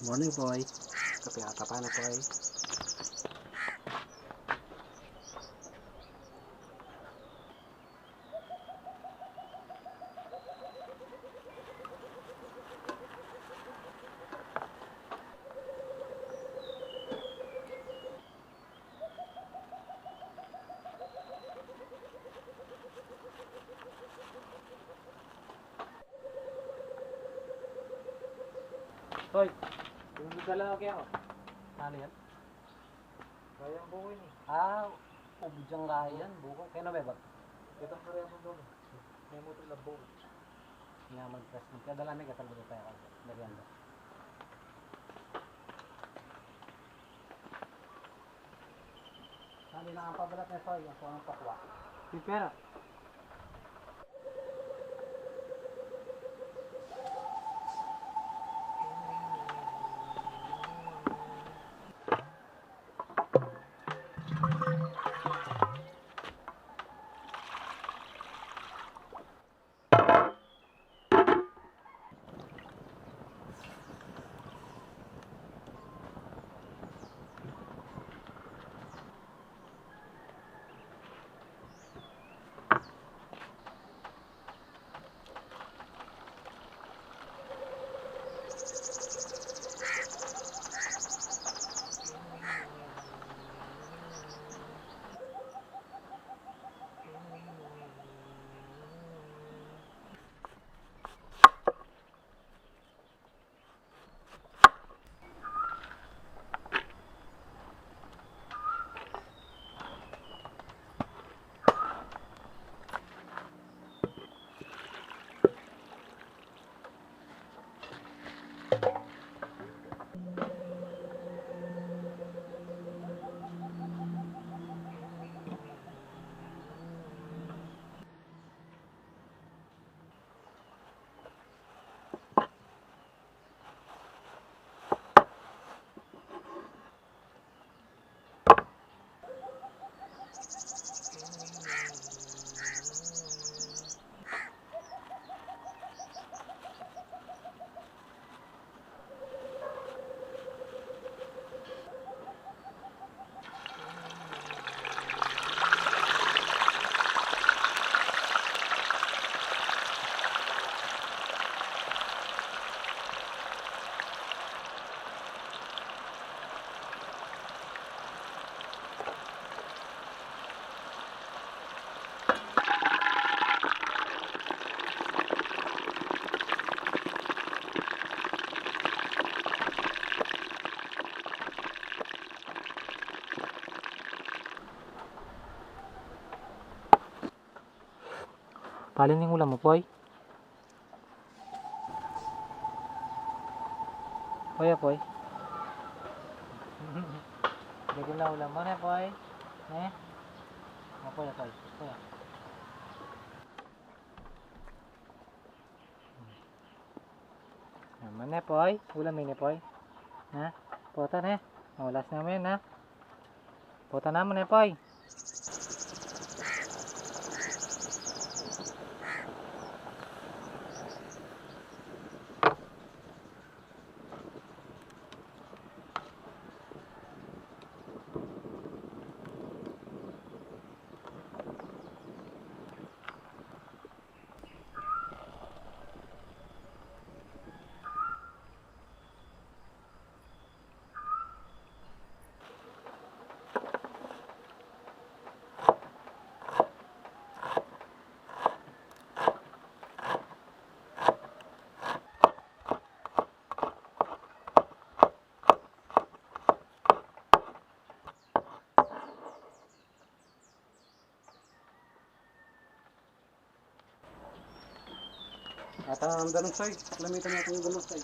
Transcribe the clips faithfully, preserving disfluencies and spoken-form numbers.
Morning, Poy. Kape ata pa na, Poy. Hoy, yung dala ko kaya ko. Ano yan? Kaya ang buko yun eh. Ah, ubi dyan kaya yan, buko. Kaya na ba? Ito ang kaya mong buko. May motor na buko. Nga man, press mo. Kaya dala may katalbo tayo. Merienda. Sabi na ang pabalat na soy, ang kuwang pakwa. May pera. Pali ning ulam mu, Poy. Poy, a, Poy. Dili na ulam mu, ne, Poy? Ne? A, Poy, a, Poy. Poy, a. Naman, ne, Poy? Ulam mu, ne, Poy? Ha? Pota, ne? Mawalas naman, ha? Pota naman, ne, Poy? At ang danum, Soy, lamitan natin yung danum, Soy.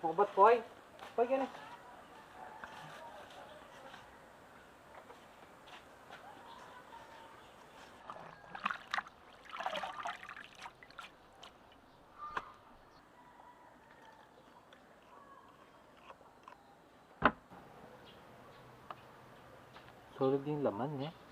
Makubat, Poy. Poy, kene. Solid ing laman ne.